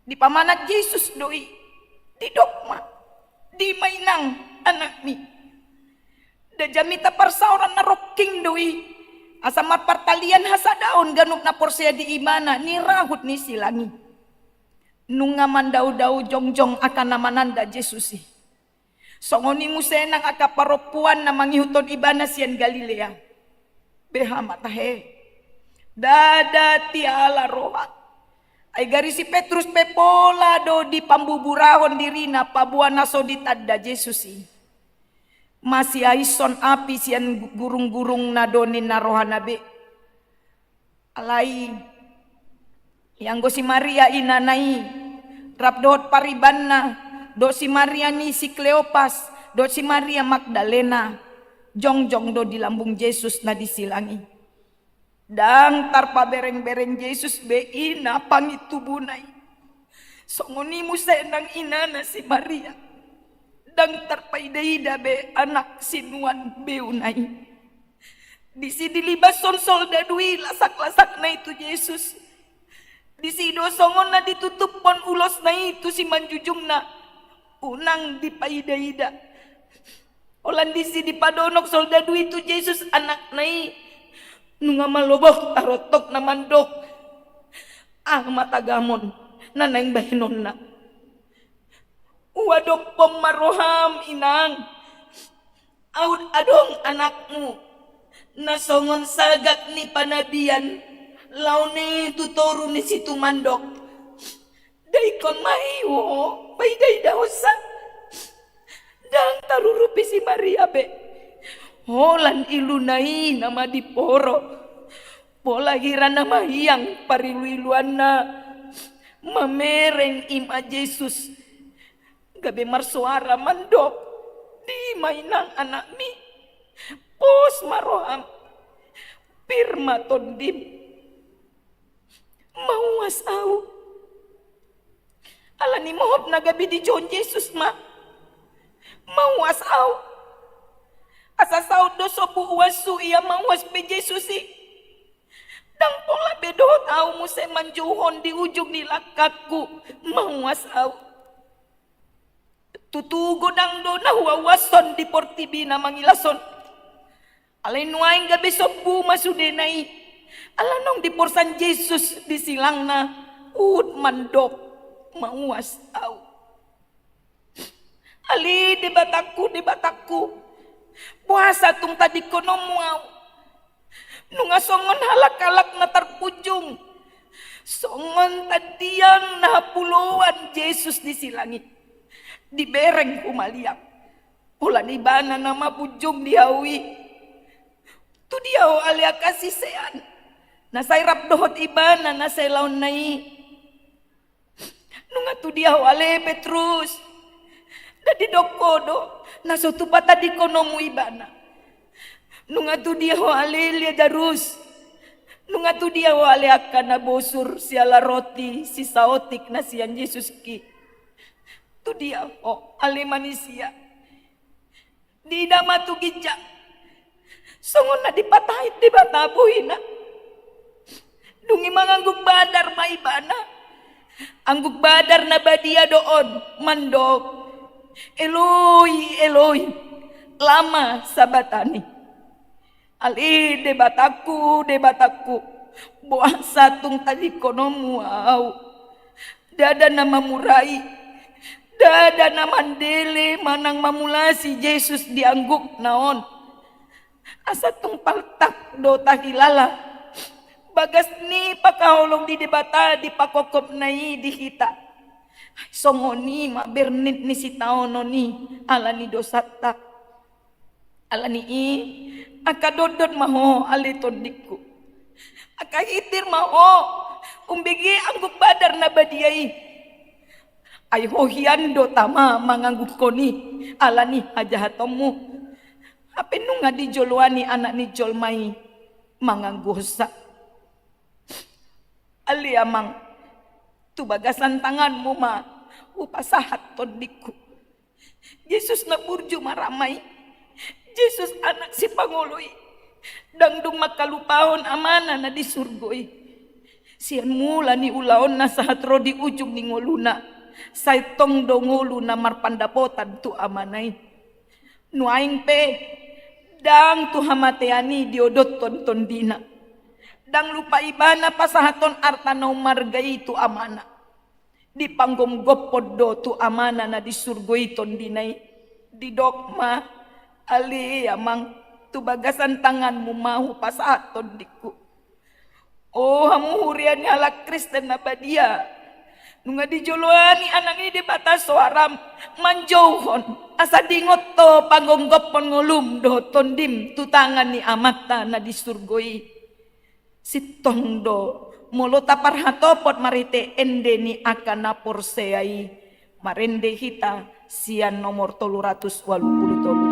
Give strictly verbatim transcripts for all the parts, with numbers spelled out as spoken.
Dipamanat Jesus do i, didok ma, "Dima inang anakmi." Nda jamita parsaoran na rongking do i, asa marpartalian hasadaon ganup na porsea di ibana ni rahut ni silang i. Nunga mandaodao jongjong angka na mananda Jesus i. Songon i muse nang angka parompuan na mangihuthon ibana sian Galilea. Beha ma tahe. Ndada tiala roha. Ai gari si Petrus pe pola do dipambuburahon dirina paboa na so ditanda Jesus i. Masiaishon api sian gurunggurungna do ninna rohana be. Alai ianggo si Maria inana i, rap dohot paribanna, dohot si Maria ni si Kleopas, dohot si Maria Magdalena, jongjong do di lambung Jesus na di silang i. Ndang tarpaberengbereng Jesus be ina pangintubuna i. Songon i muse nang inana si Maria. Ndang tarpaidaida be anak sinuan beuna i. Disi dilibashon soldadu i lasaklasak na i tu Jesus. Disi do songon na ditutuphon ulosna i tu simanjujungna. Unang dipaidaida. Holan disi dipadonok soldadu i tu Jesus anakna i. Nunga maloboh tarotok na mandok. Aha ma tagamon na naeng bahenonna? Huadophon ma roham inang. Aut adong anakmu na songon sagak ni panabian laho ni tu toru ni situmandok. Daingkon ma i ho, paidaidahonsa. Ndang tarurupi si Maria be. Holan iluna i nama diporo. Pola hira na mahiang pariluiluanna. Mamereng i ma Jesus. Gabe marsoara mandok, dima inang anakmi, pos ma roham, pir ma tondim. Mauas ahu. Alani mohop na gabe dijou Jesus ma. Mauas ahu. Asa saut do sombu uashu ia mauas be Jesus i. Ndang pola be dohot ahu muse manjouhon di ujung ni langkangku, mauas ahu. Tutu godang do na huauashon di portibi na mangilashon. Alai nuaeng gabe sombu ma sudena i. Ala naung diporsan Jesus di silangna, huhut mandok, mauas ahu. Ale Debatangku, Debatangku, boasa tung tadingkononmu ahu? Nunga songon halak-halak na tarpunjung, songon tandiang na hapuloan Jesus di silang i. Dibereng humaliang. Holan ibana na mapunjung di ahu i. Tu dia ho ale angka sisean na sai rap dohot ibana na sai laonna i? Nunga tu dia ho ale Petrus? Nda didok ho do na so tupa tadingkononmu ibana? Nunga tu dia ho ale Lazarus? Nunga tu dia ho ale angka na bosur siala roti sisaotik na sian Jesus ki? Tu dia ho ale manisia? Diida ma tu ginjang songon na dipatahit Debata bohina. Dung i mangangguk badar ma ibana. Angguk badar na badia do on mandok, Eloi, Eloi, lama sabakhtani? Ale Debatangku, Debatangku, boasa tung tadingkononmu ahu? Ndada na mamurai, ndada na mandele manang mamulasi Jesus di anggukna on. Asa tung paltak do tahilala bagas ni pangkaholong ni Debata di pangkophopna i di hita. Songon i ma bernit ni sitaonon i ala ni dosanta. Ala ni i, angka dotdot ma ho ale tondingku. Angka hitir ma ho umbege angguk badar na badia i. Ai ho hian do tama mangangguhon i ala ni hajahatonmu. Hape nunga dijoloani Anak ni jolma i mangangguhonsa. Ale Amang, tu bagasan tanganmu ma hupasahat tondingku. Jesus na burju marama i, Jesus Anak Sipangolu i, ndang dung mangkalupahon Amana na di surgo i. Sian mula ni ulaonna sahat ro di ujung ni ngoluna, sai tong do ngolu na marpandapotan tu amana i. Nuaeng pe, ndang tu hamatean i diodothon tondina. Ndang lupa ibana pasahathon arta na umarga i tu amana. Dipanggomgophon do tu amana na di surgo i tondina i. Didok ma, ale amang, tu bagasan tanganmu ma hupasahat tondingku. O hamu huria ni halak Kristen na badia, nunga dijoloani anak ni Debata soaram manjouhon, asa diingot ho panggomgophon ngolum dohot tondim tu tangan ni Amanta na di surgo i. Sintong do, molo taparhatopot marhite ende ni angka na porsea i, marende hita sian nomor tolu ratus ualu pulu tolu.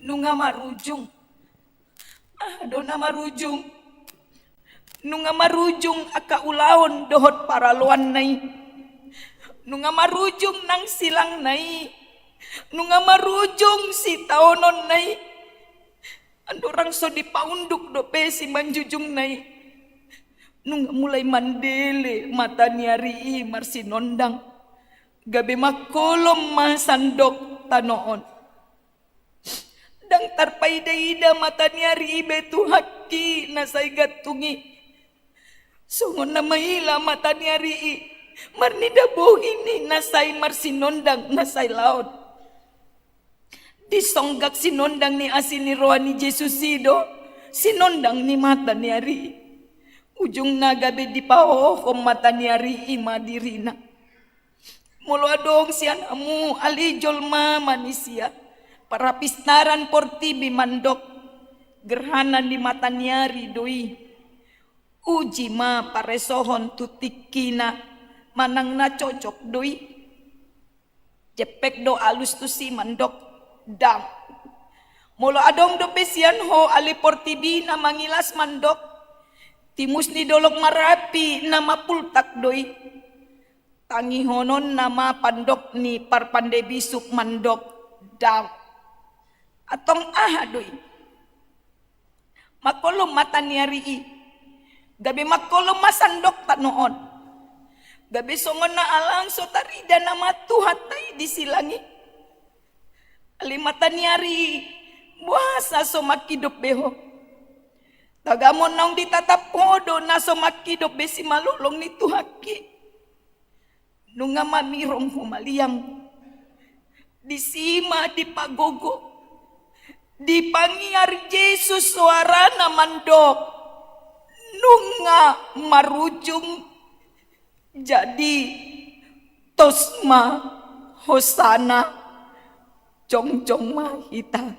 Nunga marujung. Aha do na marujung? Nunga marujung angka ulaon dohot paraloanna i. Nunga marujung nang silangna i. Nunga marujung sitaononna i. Andorang so dipaunduk dope simanjujungna i, nunga mulai mandele mata ni ari i marsinondang. Gabe mangkolom ma sandok tano on. Ndang tarpaida-ida mata ni ari i be Tuhanki na sai gantung i. Songon na maila mata ni ari i, marnida bohi ni na sai marsinondang na sai laon. Disonggak sinondang ni asi ni roha ni Jesus i do sinondang ni mata ni ari i. Ujungna gabe dipahohom mata ni ari i ma dirina. Molo adong sian hamu ale jolma manisia, parapistaran portibi mandok, gerhana ni mata ni ari do i. Uji ma paresohon tu tingkina, manang na cocok do i. Jempek do alus tusi mandok, ndang. Molo adong dope sian ho ale portibi na mangilas mandok, timus ni dolok Marapi na mapultak do i. Tangihononna ma pandok ni parpande bisuk mandok, ndang. Antong aha do i? Mangkolom mata ni ari i. Gabe mangkolom ma sandok tano on. Gabe songon na alang so tarida nama Tuhanta i di silang i. Ale mata ni ari i, boasa so manghidup be ho? Tagamon naung ditatap ho do na so manghidup be simalolong ni Tuhanki. Nunga mamirong ho maliang. Disi ma dipagogo. Dipangiar Jesus soarana mandok, nunga marujung. Jadi tos ma hosana, jongjong ma hita.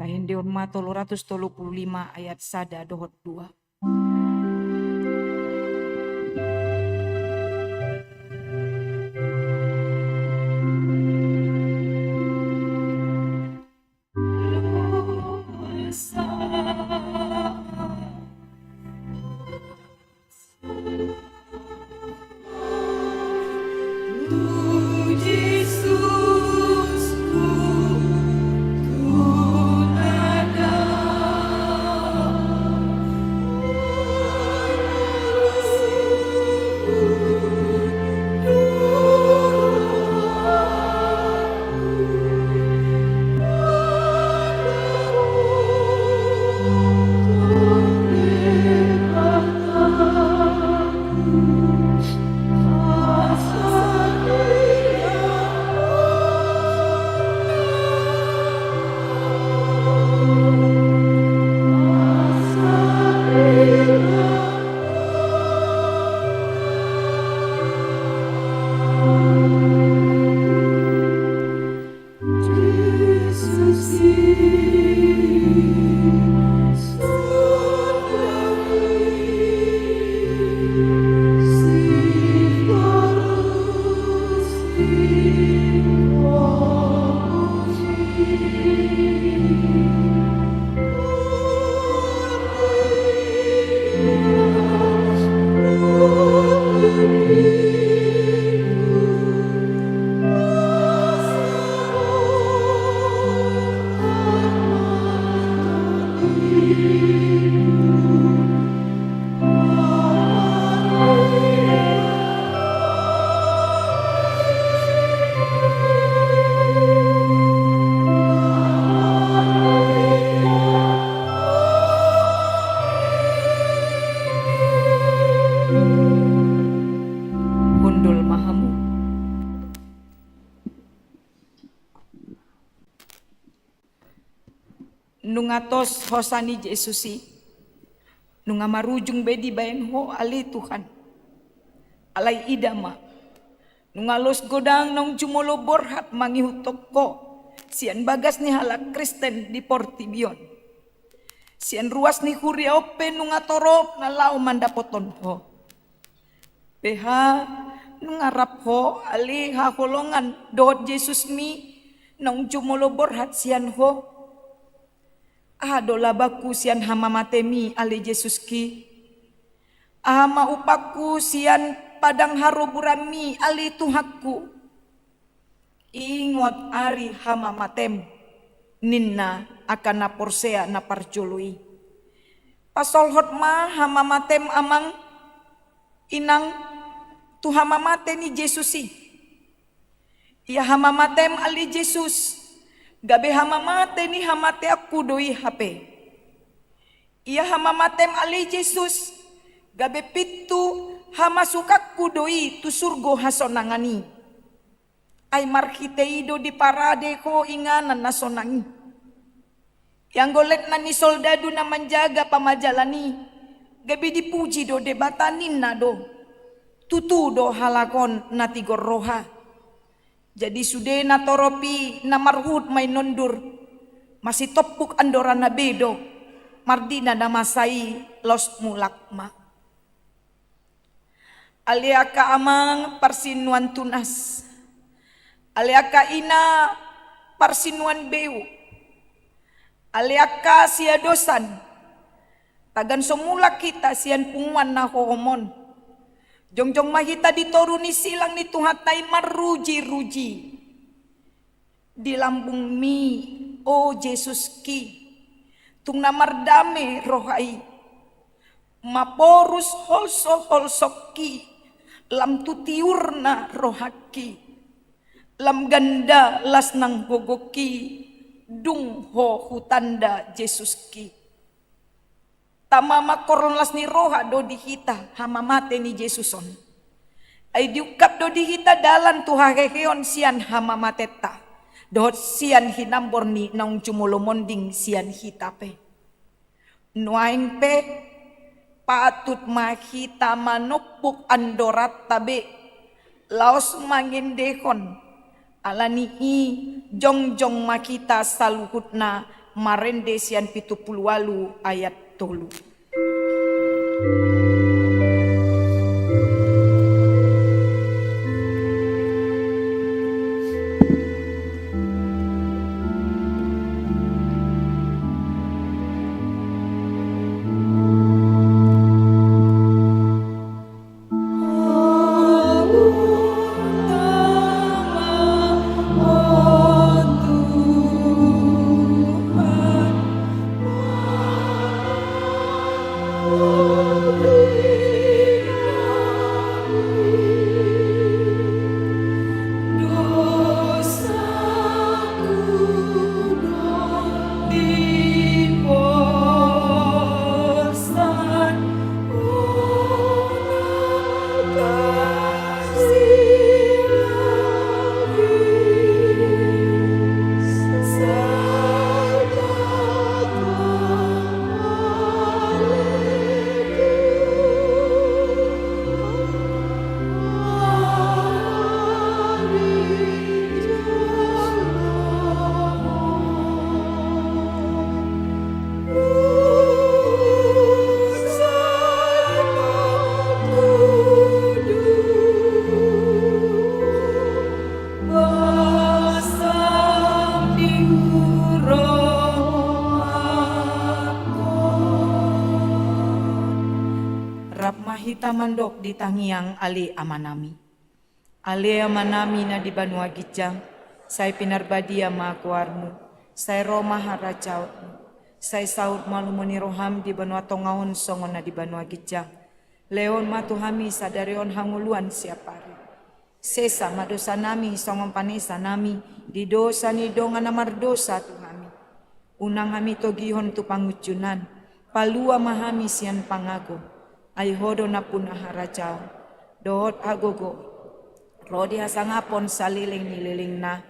Taendehon ma tolu ratus tolu pulu lima ayat sada dohot dua. Hundul ma hamu. Nunga tos hosa ni Jesus i, nunga marujung be dibaen ho ale Tuhan. Alai ida ma, nunga los godang naung jumolo borhat mangihuthon ho sian bagas ni halak Kristen di portibi on. Sian ruas ni huria on pe nunga torop na laho mandapothon ho. Beha nunga rap ho ale haholongan dohot Jesusmi naung jumolo borhat sian ho? Aha do labangku sian hamamatemi ale Jesuski? Aha ma upangku sian padang haroburanmi ale Tuhanku? Ingot ari hamamatem, ninna angka na porsea na parjolo i. Pasolhot ma hamamatem amang, inang, tu hamamate ni Jesus i. Ia hamamatem ale Jesus, gabe hamamate ni hamateanku do i hape. Ia hamamatem ale Jesus, gabe pintu hamasukanku do i tu surgo hasonangan i. Ai marhite i do diparade ho inganan na sonang i. Ianggo letnan ni soldadu na manjaga pamajalan i, gabe dipuji do Debata ninna do. Tutu do halak on na tigor roha. Jadi sude na torop i na marhuhut ma i nondur, masitompuk andorana be do, mardina na masa i laos mulak ma. Ale angka amang parsinuan tunas, ale angka ina parsinuan beu, ale angka siadosan, tagan so mulak hita sian punguan na hohom on, jongjong ma hita di toru ni silang ni Tuhanta i marrujiruji. Di lambungmi, o Jesuski, tung na mardame roha i. Maporus holsoholsongki, lam tu tiurna rohangki. Lam ganda las nang gogongki, dung ho hutanda Jesuski. Tama mangkorhon las ni roha do di hita hamamate ni Jesus on. Ai diungkap do di hita dalan tu haheheon sian hamamatenta, dohot sian hinambor ni naung jumolo monding sian hita pe. Nuaeng pe, patut ma hita manompuk andoranta be, laos mangendehon, ala ni i jongjong ma hita saluhutna Marende sian pitu pulu ualu ayat tolu. Rap ma hita mandok di tangiang, Ale Amanami. Ale Amanami na di banua ginjang, sai pinarbadia ma goarMu, sai ro ma harajaonMu, sai saut ma lomo ni rohaM di banua tonga on songon na di banua ginjang. Lehon ma tu hami sadari on hangoluan siapari. Sesa ma dosanami songon panesanami di dosa ni dongan na mardosa tu hami. Unang hami togihon tu pangunjunan, palua ma hami sian pangago. Ai Ho do nampuna harajaon dohot hagogoon ro di hasangapon saleleng ni lelengna.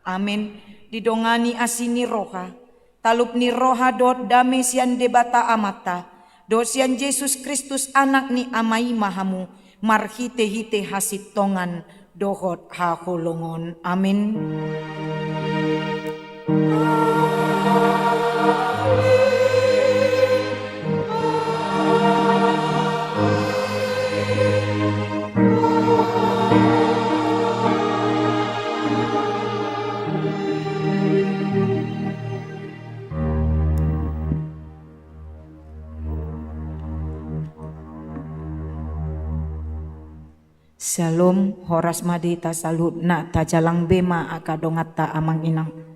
Amen. Didongani asi ni roha, talup ni roha dohot dame sian Debata Amanta dohot sian Jesus Kristus Anak ni Ama i ma hamu, marhitehite hasintongan dohot haholongon. Amen. Syalom, horas ma di hita saluhutna, tajalang be ma angka donganta amang inang.